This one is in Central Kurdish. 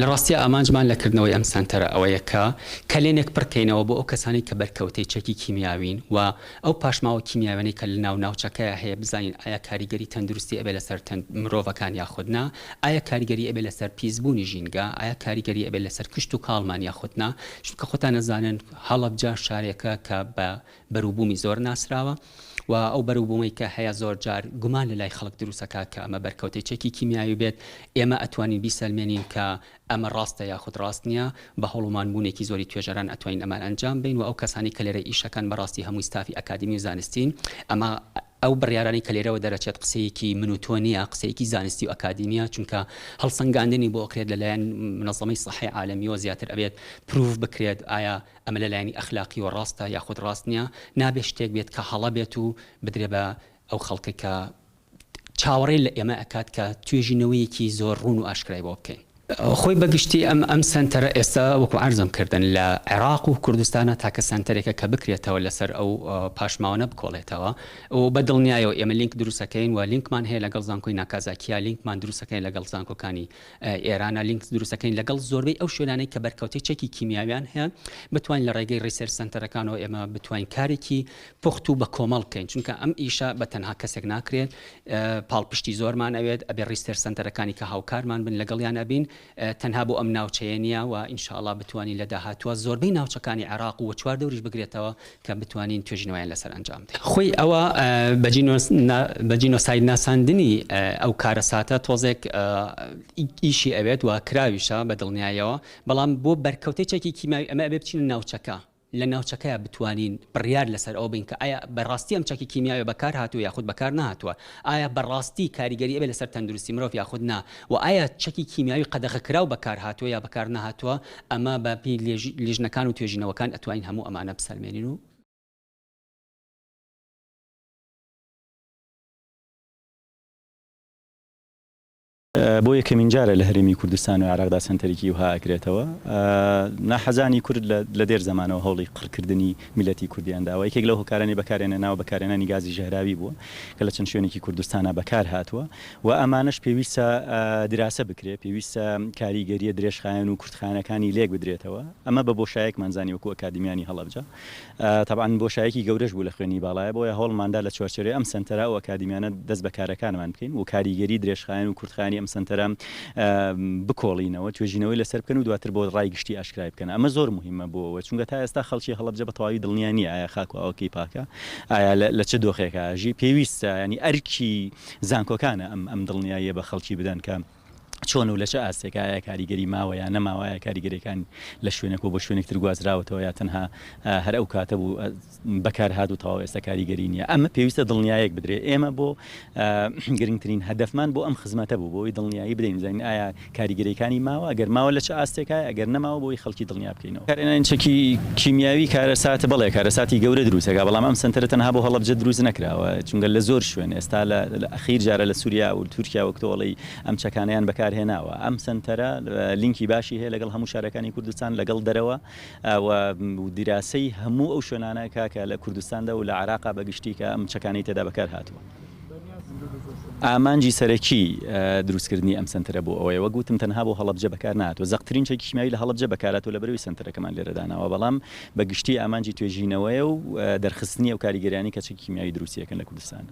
لە ڕاستیا ئامانجمان لە کردنەوەی ئەم سەنتەرە ئەوەیە کە کەلێنێک پڕکەینەوە بۆ ئەو کەسانەی کە بەرکەوتەی چەکی کیمیاوین و ئەو پاشماوە کیمیاویانەی کە لەناو ناوچەکەیا هەیە بزانین ئایا کاریگەری تەندروستی ئەبێ لەسەر مرۆڤەکان یاخود نا، ئایا کاریگەری ئەبێ لەسەر پیسبوونی ژینگە، ئایا کاریگەری ئەبێ لەسەر کشتوکاڵمان یاخود نا، چونکە خۆتان ئەزانن هەڵەبجە شارێکە کە بە بەروبوومی زۆر ناسراوە و ئەو بەروبوومەی کە هەیە زۆر جار گومان لە لای خەڵک دروست ئەکات کە ئەمە بەرکەوتەی چەکی کیمیاوی بێت، ئێمە ئەتوانین بیسەلمێنین کە ئەمە ڕاستە یاخود ڕاست نییە، بە هەوڵ و ماندبوونێکی زۆری توێژەران ئەتوانین ئەمان ئەنجام بەین و ئەو کەسانەی کە لێرە ئیشەکەن بەڕاستی هەمووی ستافی ئەکادیمی و زانستین، ئەمە ئەو بڕیارانەی کە لێرەوە دەرەچێت قسەیەکی من و تۆ نییە، قسەیەکی زانستی و ئەکادیمییە، چونکە هەڵسەنگاندنی بۆ ئەکرێت لەلایەن منەزەمەی سەحەی عالەمییەوە زیاتر ئەبێت proof بکرێت ئایا ئەمە لەلایەنی ئەخلاقییەوە ڕاستە یاخود ڕاست نییە، نابێت شتێک بێت کە هەڵە بێت و بدرێ بە ئەو خەڵکەی کە چاوەڕێی لە ئێمە ئەکات کە توێژینەوەیەکی زۆر ڕوون و ئاشکرای بۆ بکەین. خۆی بە گشتی ئەم ئەم سەنتەرە ئێستا وەکو عەرزم کردن لە عێراق و کوردستانا تاکە سەنتەرێکە کە بکرێتەوە لەسەر ئەو پاشماوانە بکۆڵێتەوە و بە دڵنیایەوە ئێمە لینک دروستەکەین و لینکمان هەیە لەگەڵ زانکۆی ناکازاکیا لینکمان دروستەکەین لەگەڵ زانکۆکانی ئێرانە لینک دروستەکەین لەگەڵ زۆربەی ئەو شوێنانەی کە بەرکەوتەی چەکی کیمیاویان هەیە بتوانین لە ڕێگەی research center ەکانەوە ئێمە بتوانین کارێکی پوخت و بە کۆمەڵ بکەین چونکە ئەم ئیشە بە تەنها کەسێک ناکرێت پاڵپشتی زۆرمان ئەوێت ئەبێ research center ەکانی کە هاوکارمان بن لەگەڵیان ئەبین تەنها بۆ ئەم ناوچەیە نییە و ئینشاءڵا بتوانین لە داهاتووە زۆربەی ناوچەکانی عێراق و چواردەوریش بگرێتەوە کە بتوانین توێژینەوەیان لەسەر ئەنجام بدەین. خۆی ئەوە بە جینۆساید ناساندنی ئەو کارەساتە تۆزێک ئیشی ئەوێت و کراویشە بە دڵنیایەوە، بەڵام بۆ بەرکەوتەی چەکی کیمیاوی ئەمە ئەبێ بچینە ناوچەکە، لە ناوچەکەیا بتوانین بڕیار لەسەر ئەوە بەین کە ئایا بە ڕاستی ئەم چەکی کیمیاویە بەکار هاتووە یاخود بەکار نەهاتووە، ئایا بە ڕاستی کاریگەری ئەبێ لەسەر تەندروستی مرۆڤ یاخود نا، وە ئایا چەکی کیمیاوی قەدەغەکراو بەکار هاتووە یا بەکار نەهاتووە، ئەمە بە پێی لیژنەکان و توێژینەوەکان ئەتوانین هەموو ئەمانە بسەلمێنین و. بۆ یەکەمین جارە لە هەرێمی کوردستان و عێراقدا سەنتەرێکی وها ئەکرێتەوە. ناحەزانی کورد لە دێر زەمانەوە هەوڵی قڕکردنی میللەتی کوردیان داوە. یەکێک لەو هۆکارانەی بەکاریان هێناوە بەکارهێنانی گازی ژەهراوی بووە کە لە چەند شوێنێکی کوردستانا بەکار هاتووە و ئەمانەش پێویستە دیراسە بکرێ، پێویستە کاریگەرییە درێژخایەن و کورتخایەنەکانی لێک بدرێتەوە. ئەمە بە بۆشایەکمان زانی وەکوو ئەکادیمیانی هەڵەبجە. تەبعەن بۆشایەکی گەورەش بوو لە خوێندنی باڵایە، بۆیە هەوڵماندا لە چوارچێوەی ئەم سەنتەرە ئەو ئەکادیمیانە دەست بە کارەکانمان بکەین و کاریگەری درێژخایەن و کورتخایەنی ئەم سەنتەرە بکۆڵینەوە، توێژینەوەی لەسەر بکەن و دواتر بۆ ڕای گشتی ئاشکرای بکەن. ئەمە زۆر موهیمە بۆ ئەوە چونکە تا ئێستا خەڵکی هەڵەبجە بە تەواوی دڵنیا نییە ئایا خاک و ئاوەکەی پاکە، ئایا لە چ دۆخێکا ئەژی. پێویستە یانی ئەرکی زانکۆکانە ئەم ئەم دڵنیاییە بە خەڵکی بدەن کە چۆن و لە چ ئاستێکە، ئایا کاریگەری ماوە یا نەماوە، ئایا کاریگەریەکان لە شوێنێکەوە بۆ شوێنێک تر گوازراوەتەوە یا تەنها هەر ئەو کاتە بوو بەکار هات و تەواو ئێستا کاریگەری نییە. ئەمە پێویستە دڵنیایەک بدرێت. ئێمە بۆ گرنگترین هەدەفمان بۆ ئەم خزمەتە بوو، بۆ ئەوەی دڵنیایی بدەین بزانین ئایا کاریگەریەکانی ماوە، ئەگەر ماوە لە چ ئاستێکایە، ئەگەر نەماوە بۆ ئەوەی خەڵکی دڵنیا بکەینەوە. بەکارهێنانی چەکی کیمیاوی کارەساتە، بەڵێ کارەساتی گەورە دروست دەکات، بەڵام ئەم سەنتەرە تەنها بۆ هەڵەبجە دروست نەکراوە، چونکە لە زۆر شوێن ئێستا لە ئەخیر جارە لە سوریا و تورکیا وەک تۆ ئەڵێی ئەم چەکانەیان بەکارهێناوە. ئەم سەنتەرە لینکی باشی هەیە لەگەڵ هەموو شارەکانی کوردستان، لەگەڵ دەرەوە و دیراسەی هەموو ئەو شوێنانە ئەکا کە لە کوردستاندا و لە عێراقا بە گشتی کە ئەم چەکانەی تێدا بەکار هاتووە. ئامانجی سەرەکی دروستکردنی ئەم سەنتەرە بۆ ئەوەیە وەک وتم تەنها بۆ هەڵەبجە بەکار نەهاتووە، زەقترین چەکی کیمیاوی لە هەڵەبجە بەکارهاتووە لەبەرئەوەی سەنتەرەکەمان لێرە داناوە، بەڵام بە گشتی ئامانجی توێژینەوەیە و دەرخستنی ئەو کاریگەریانەی کە چەکی کیمیاوی دروستی ئەکەن لە کوردستان.